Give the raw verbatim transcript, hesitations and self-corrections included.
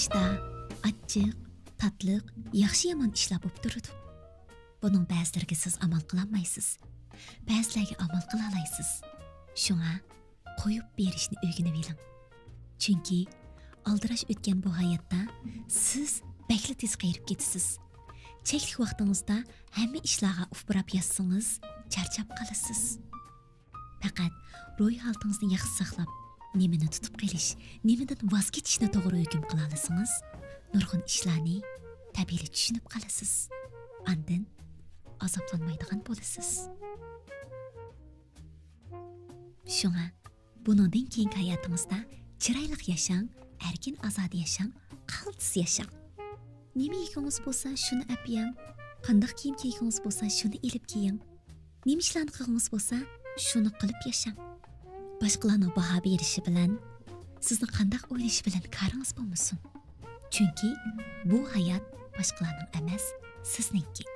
ئىشتا ئاچچىق، تاتلىق، ياخشى-يامان ئىشلار بولۇپ تۇرىدۇ. بۇنىڭ بەزىلىرىگە سىز ئامال قىلالمايسىز، بەزىلەرگە ئامال قىلالايسىز. شۇڭا قويۇپ بېرىشنى ئۆگىنىۋېلىڭ. چۈنكى ئالدىراش ئۆتكەن بۇ ھاياتتا سىز بەكلا تېز قېرىپ كېتىسىز. چەكلىك ۋاقتىڭىزدا ھەممە ئىشلارغا ئۇپراپ ياتسىڭىز، چارچاپ قالىسىز. پەقەت روھىي ھالىتىڭىزنى ياخشى ساقلاپ، نېمىنى تۇتۇپ قېلىش، نېمىدىن ۋاز كېچىشنى توغرا ھۆكۈم قىلالىسىڭىز، نۇرغۇن ئىشلارنى تەبىئىيلا چۈشىنىپ قالىسىز. ئاندىن ئازابلانمايدىغان بولىسىز. شۇڭا بۇنىڭدىن كېيىنكى ھاياتىڭىزدا چىرايلىق ياشاڭ، ئەركىن ئازادە ياشاڭ، قالتىس ياشاڭ. نېمە يېگۈڭىز بولسا، شۇنى ئەپ يەڭ. قانداق كىيىم كىيگۈڭىز بولسا، شۇنى ئېلىپ كىيىڭ. نېمە ئىشلارنى قىلغۇڭىز بولسا، شۇنى قىلىپ ياشاڭ. باشقىلارنىڭ باھا بېرىشى بىلەن، سىزنىڭ قانداق ئويلىشى بىلەن كارىڭىز بولمىسۇن. چۈنكى بۇ ھايات باشقىلارنىڭ ئەمەس، سىزنىڭكى.